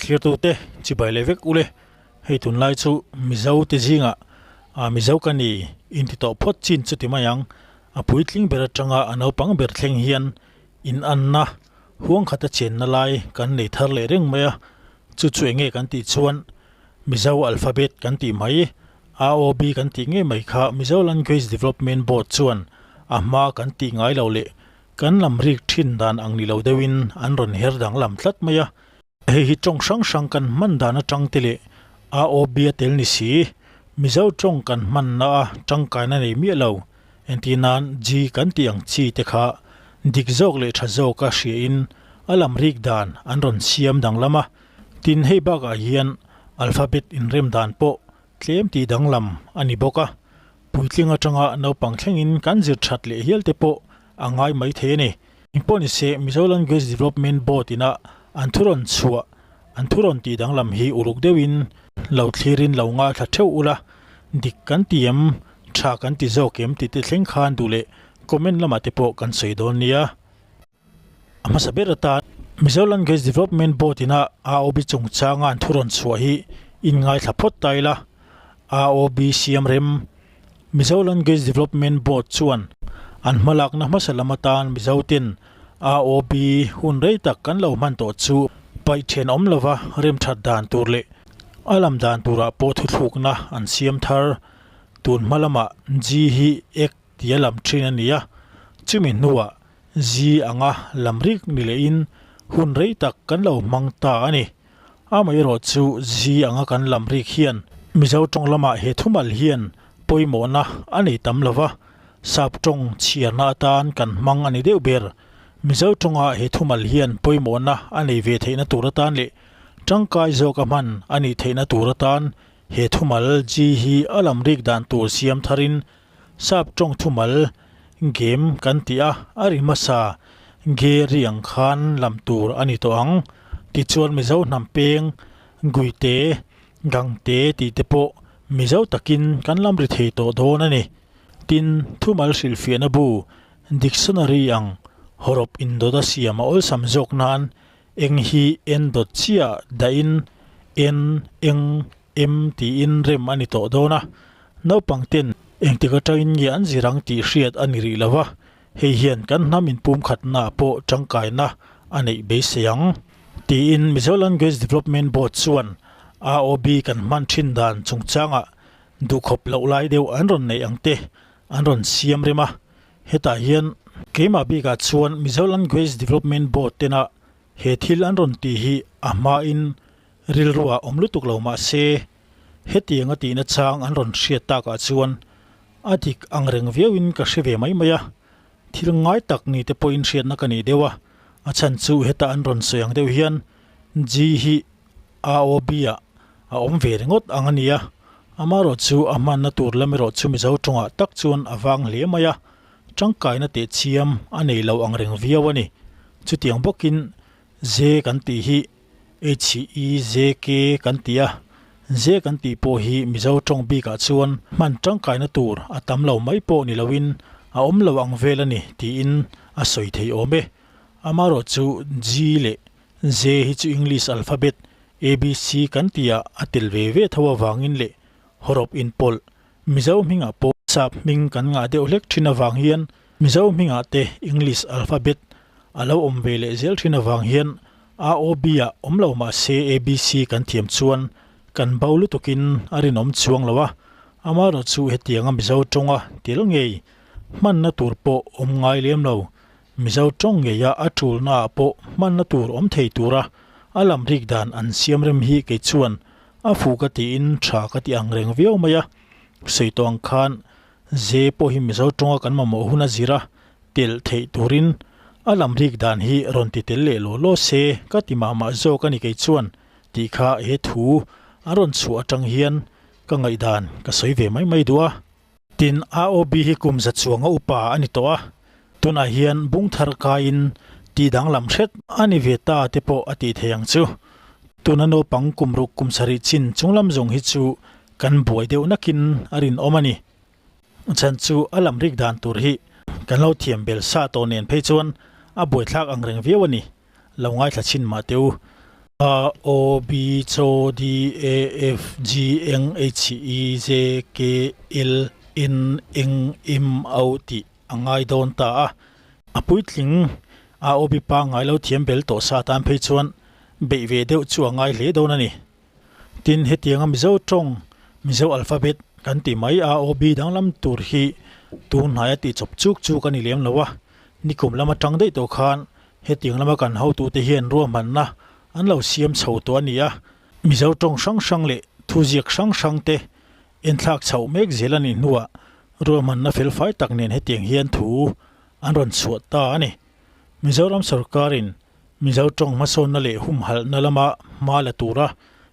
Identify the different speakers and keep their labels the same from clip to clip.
Speaker 1: Thirtute chibai leh vek ule, hei tunlai chu Mizo te zingah ah Mizo ka ni inti tawh phawt chin chu ti mai ang, a puitling ber atanga a naupang ber thleng hian in anna huang khata chenna lai kan nei thar leh reng mai a, chu chu enge kan tih chuan Mizo alphabet kan tih mai, AOB kan tih ngei mai kha Mizo Language Development Board chuan a hma kan tih ngai lo leh Kan lam rik thin dan ang ni lo deuhin an rawn her danglam tlat mai a. Hei hi tawng hrang hrang kan hman dan atang te leh AOB a tel ni si, Mizo tawng kan hmanna a tangkaina nei miah lo. Entir nan G kan tih ang chi te kha dik zawk leh tha zawka hriain a lam rik dan an rawn siam danglam a. Tin, hei bakah hian alphabet inrem dan pawh tlem tih danglam a ni bawk a. Puitling atanga naupang thlengin kan zir that leh hial te pawh a ngai mai thei a ni. Engpawh ni se, Mizo Language Development Board ina an thu rawn chhuah, an thu rawn tih danglam hi uluk deuhin lo thlirin lo ngaithla theuh ula, dik kan ti em, tha kan ti zawk em tih te thleng khan duh leh comment lamah te pawh kan sawi dawn nia. A hmasa ber atan Mizo Language Development Board ina AOB chungchanga an thu rawn chhuah hi inngaithla phawt ta ila. AOB siam rem Mizo Language Development Board chuan an hmalakna hmasa lam atan Mizoten AOB hun rei tak kan lo hman tawh chu paih then awm lova rem that dan tur leh a lam dan turah pawh thuthlukna an siam thar. Tun hma lamah G hi ek tia lam thin a ni a, chumi hnuah Zi anga lam rik ni lehin hun rei tak kan lo hmang ta a ni. Amaherawh chu zi anga kan lam rik hian Mizo tawng lamah he thumal hian pawimawhna a nei tam lo va, sap tawng chhiarna atan kan hmang a ni deuh ber. Mizo tawnga he thumal hian pawimawhna a nei ve theihna tur atan leh tangkai zawka hman a nih theihna tur atan he thumal Ji hi a lam rik dan tur siam tharin Sap tawng thumal game kan tih a, a ri hmasa ge ri ang khan lam tur a ni tawh ang. Tichuan Mizo hnam peng Guite, Gangte tih te pawh Mizo takin kan lam ri thei tawh dawn a ni. Tin, thumal hrilhfiahna bu, dictionary, ang hawrawp indawt a siam a awlsam zawk nan eng hi en dawt chiah dahin en, eng, em tiin rem a ni tawh dawn a, naupang ten engtik atangin nge an zir ang tih hriat a ni rih lo va, hei hian kan hnam inpumkhatna pawh tangkaina a neih beisei ang tiin Mizo Language Development Board chuan AOB kan hman thin dan chungchangah duhkhawp loh lai deuh an rawn neih ang te an rawn siam rem a, hetah hian keimah bikah chuan Mizo Language Development Board tena He thil an rawn tih hi a hmain rilruah awm lutuk lo mah se, hetianga tihna chang an rawn hriat takah chuan a dik ang reng viauin ka hre ve mai mai a. Thil ngai tak ni te pawhin hriatna ka nei deuh a, a chhan chu heta an rawn sawi ang deuh hian G hi AOB ah a awm ve ringawt ang a nia. Amaherawh chu a hmanna tur lam erawh chu Mizo tawngah tak chuan a vang hle mai a, Tangkaina tehchiam a nei lo ang reng viau a ni. Chutiang bawkin Ze kan tih hi HEZK kan ti a, Ze kan tih pawh hi Mizo tawng bikah chuan hman tangkaina tur a tam lo mai pawh ni loin a awm lo ang vel a ni tiin a sawi thei awm e. Amaherawh chu G leh Ze hi chu English alphabet ABC kan tihah a tel ve ve tho avangin leh hawrawp inpawlh Mizo hmingah pawh sap hming kan ngah deuh hlek thin avang hian Mizo hmingah te English alphabet a lo awm ve leh zel thin avang hian AOB ah awm lo mah se ABC kan thiam chuan kan bo lutukin a rinawm chuang lo a, amaherawh chu hetianga Mizo tawnga tel ngei hmanna tur pawh awm ngai lem lo. Mizo tawng ngeia a tulna ah pawh hmanna tur awm thei tura a lam rik dan an siam rem hi kei chuan A fuh ka tiin tha ka ti ang reng viau mai a, sawi tawh ang khan Ze pawh hi Mizo tawnga kan mamawh hun a zir a, telh theih turin a lam rik dan hi rawn ti tel leh law law se ka ti mah mah zawk a ni kei chuan tih kha he thu an rawn chhuah atang hian ka ngaihdan ka sawi ve mai mai duh a. Tin, AOB hi kum za chuanga upa a ni tawh a, tunah hian bung thar kaiin tih danglam hret a ni ve ta te pawh a tih thei ang chu. Tuna naupang kum ruk kum sarih chin chunglam zawng hi chu kan buai deuh nakin a rinawm a ni. Chhan chu a lam rik dan tur hi kan lo thiam bel sa tawh nen phei chuan a buaithlak ang reng viau a ni. Lo ngaithla chhin mah teh u. A O B C D E F G N H E J K L N Eng M O tih a ngai dawn ta a. A puitling A O B pangngai lo thiam bel tawh sa tan phei chuan beih ve deuh chu a ngai hle dawn a ni. Tin, hetianga Mizo tawng, Mizo alphabet kan tih mai A O B danglam tur hi tun hnaia tih chawp chuk chuk a ni lem lo a, nikum lam atang daih tawh khan Hetiang lama kan hotute hian ruahmanna an lo siam chho tawh a ni a, Mizo tawng hrang hrang leh thuziak hrang hrang te enthlak chhoh mek zel a nih hnuah ruahmanna felfai tak nen hetiang hian thu an rawn chhuah ta a ni. Mizoram sorkarin Mizo tawng hmasawnna leh humhalhna lama hma la tura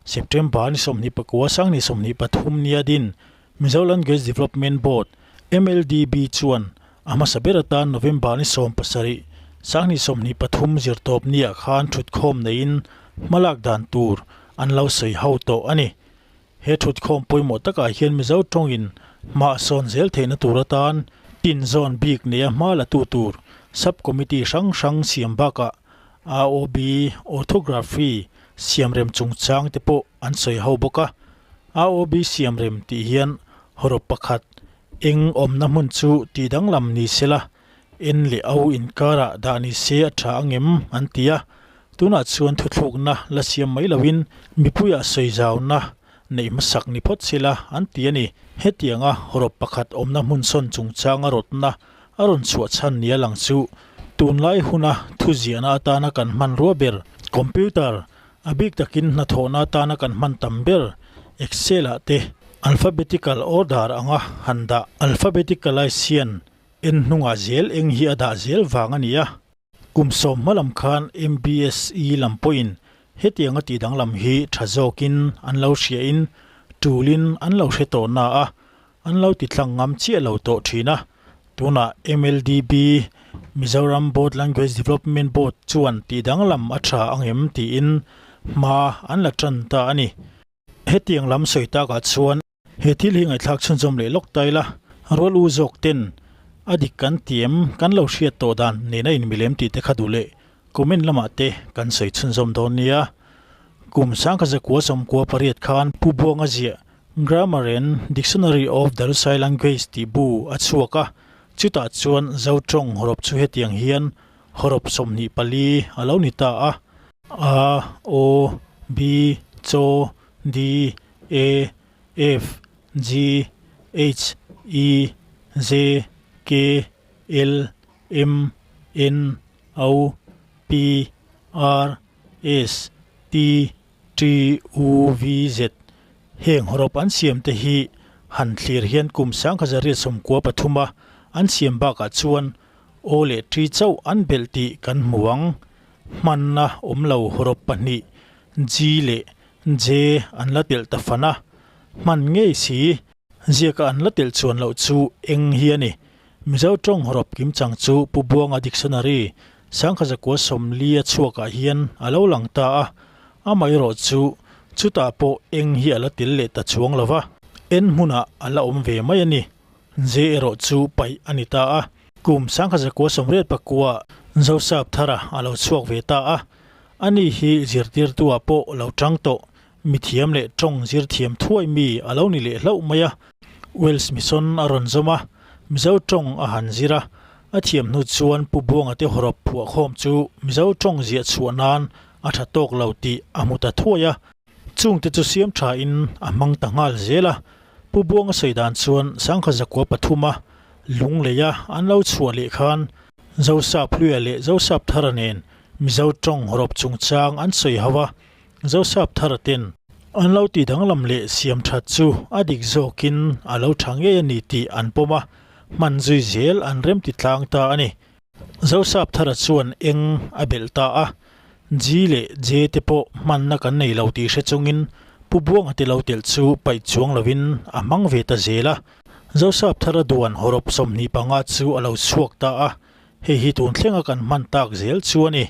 Speaker 1: September ni 24 sang ni 23 nia din Mizo Language Development Board, MLDB, chuan a hmasa ber atan November ni 17, 2023 zirtawp niah khan thutkhawm neiin hmalak dan tur an lo sawi ho tawh a ni. He thutkhawm pawimawh takah hian Mizo tawngin hma a sawn zel theihna tur atan tinzawn bik neia hma la tu tur Sub-Committee hrang hrang siam bakah AOB Orthography siamrem chungchang te pawh an sawi ho bawk a. AOB siamrem tih hian hawrawp pakhat eng awmna hmun chu tih danglam ni se la, en leh au inkarah dah ni se a tha angem an ti a. Tunah chuan thuthlukna la siam mai loin mipuiah sawi zauna neih hmasak ni phawt se la an ti a ni. Hetianga hawrawp pakhat awmna hmun sawn chungchanga rawtna a rawn chhuah chhan nia lang chu tunlai huna thuziahna atana kan hmanrua ber computer A bik takin hnathawhna atana kan hman tam ber Excel ah te alphabetical order anga han dah alphabeticalize hian en hnungah zel eng hi a dah zel vang a ni a. Kum sawm hma lam khan MBSE lam pawhin hetianga tih danglam hi tha zawkin an lo hriain tulin an lo hre tawh na a, An lo ti tlang ngam chiah lo tawh thin a, tunah MLDB, Mizoram Board Language Development Board, chuan tih danglam a tha ang em tiin hma an la tan ta a ni. Hetiang lam sawi takah chuan he thil hi ngaihthlak chhunzawm leh lawk ta ila, rual u zawk ten a dik kan ti em kan lo hriat tawh dan nena inmilem tih te kha duh leh comment lamah te kan sawi chhunzawm dawn nia. Kum sangkha zakua 98 khan Pu Buanga ziah Grammar and Dictionary of the Lusai Language tih bu a chhuak a, chutah chuan Zo tawng hawrawp chu hetiang hian hawrawp 24 a lo ni ta a, A, O, B, C, D, E, F, G, H, I, J, K, L, M, N, O, P, R, S, T, TUVZ, Heng hawrawp an siam te hi han thlir hian kum 1993 a an siam bakah chuan aw leh ṭi chauh an belh tih kan hmu ang. Hmanna awm lo hawrawp pahnih G leh J an la telh ta fan a, hman ngei si ziaka an la telh chuan loh chu eng hi a ni. Mizo tawng hawrawp kimchang chu Pu Buanga Dictionary 1940 a chhuakah hian a lo lang ta a, amaherawh chu chutah pawh eng hi a la tel leh ta chuang lo va, en hmunah a la awm ve mai a ni. Nze erawh chu paih a ni ta a, kum 1989 Zosap Thara a lo chhuak ve ta a, ani hi zirtirtu-ah pawh lo tang tawh Mithiam leh tawng zirthiam thuai mi a lo ni leh hlauh mai a. Wales Mission a rawn zawm a, Mizo tawng a han zir a. A thiam hnu chuan Pu Buanga te hawrawp phuahkhawm chu Mizo tawng ziah chhuah nan a tha tawk lo tih a hmu ta thuai a. Chungte chu siam tha in a hmang ta nghal zel a. Pu Buanga sawi dan chuan 1903 a lung lei a an lo chhuah leh khan Zosap Hluia leh Zosap Thara nen Mizo tawng hawrawp chungchang an sawi ho a. Zosap thara ten an lo tih danglam leh siam that chu a dik zawkin a lo tha ngei a ni tih an pawm a, hman zui zel an rem ti tlang ta a ni. Zosap thara chuan eng a belh ta a, G leh J te pawh hmanna kan nei lo tih hre chungin Pu Buanga te lo telh chu paih chuang lovin a hmang ve ta zel a. Zosap thara duan hawrawp 25 chu a lo chhuak ta a, hei hi tun thlenga kan hman tak zel chu a ni.